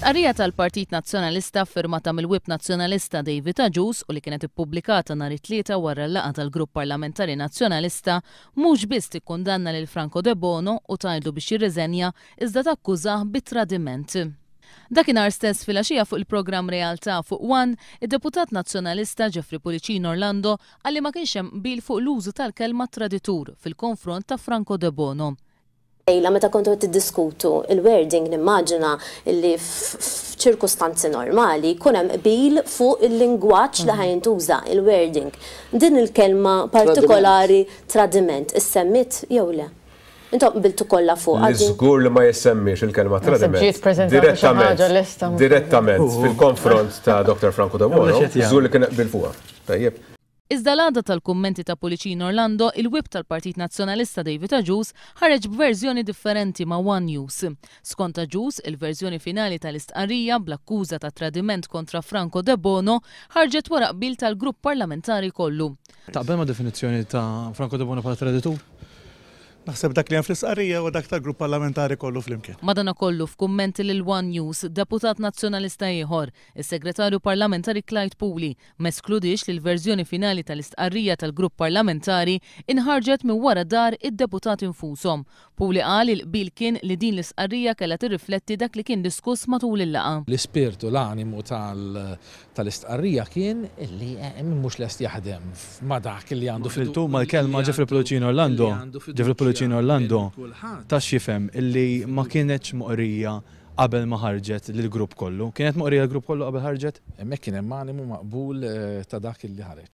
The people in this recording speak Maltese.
Stqarrija tal-Partit Nazzjonalista ffirmata mill-Whip Nazzjonalista David Agius u li kienet ippubblikata nhar it-Tlieta wara l-laqgħa tal-Grupp Parlamentari Nazzjonalista mhux biss tikkundanna lil Franco Debono u tgħidlu biex jirriżenja iżda takkużah bi tradiment. Dakinhar stess filgħaxija fuq il-programm Realtà fuq One, id-Deputat Nazzjonalista Jeffrey Pullicino Orlando qal li ma kienx hemm qbil fuq l-użu tal-kelma traditur fil-konfront ta' Franco Debono. Lejla meta kontu qed tiddiskutu il-wording nimmaġina li f'ċirkustanzi normali jkun hemm qbil fuq il-lingwaġġ li ħa jintuża, il-wording. Din il-kelma partikolari tradiment issemmiet jew le? Intom qbiltu kollha fuqha Li din? żgur li ma jissemmiex il-kelma Naħseb tradiment ġiet preżentata xi ħaġa lesta mhux direttament fil-konfront ta' Dr. Franco Debono, żgur li kien qbil fuqha. Tajjeb. Iżda l-għada tal-kummenti ta' Pullicino Orlando, il-Whip tal-Partit Nazzjonalista David Agius ħareġ b'verżjoni differenti ma' one News. Skont Agius, il-verżjoni finali tal-istqarrija bl-akkuża ta' tradiment kontra Franco Debono ħarġet wara qbil tal-grupp parlamentari kollu. Taqbel ma' definizzjoni ta' Franco Debono bħala traditur? Naħseb dak li hemm fl-istqarrija huwa dak tal-grupp parlamentari kollu flimkien. Madanakollu f'kummenti lil one News, deputat Nazzjonalista ieħor, is-Segretarju Parlamentari Clyde Puli, m'eskludiex li l-verżjoni finali tal-istqarrija tal-grupp parlamentari inħarġet minn wara dar id-deputati nfushom. Puli qal li l-qbil kien li din l-istqarrija kellha tirrifletti dak li kien diskuss matul il-laqgħa. L-ispirtu, l-animu tal-istqarrija kien li min mhux lest jaħdem ma' dak li għandu Qbiltu mal-kelma Jeffrey Pullicino Orlando? Jeffrey Pullicino Orlando ta x'jifhem illi ma kienetx moqrija qabel ma ħarġet lill-grupp kollu. Kienet moqrija l-grupp kollu qabel ħarġet? Hemmhekk kien hemm animu maqbul ta' dak li ħareġ.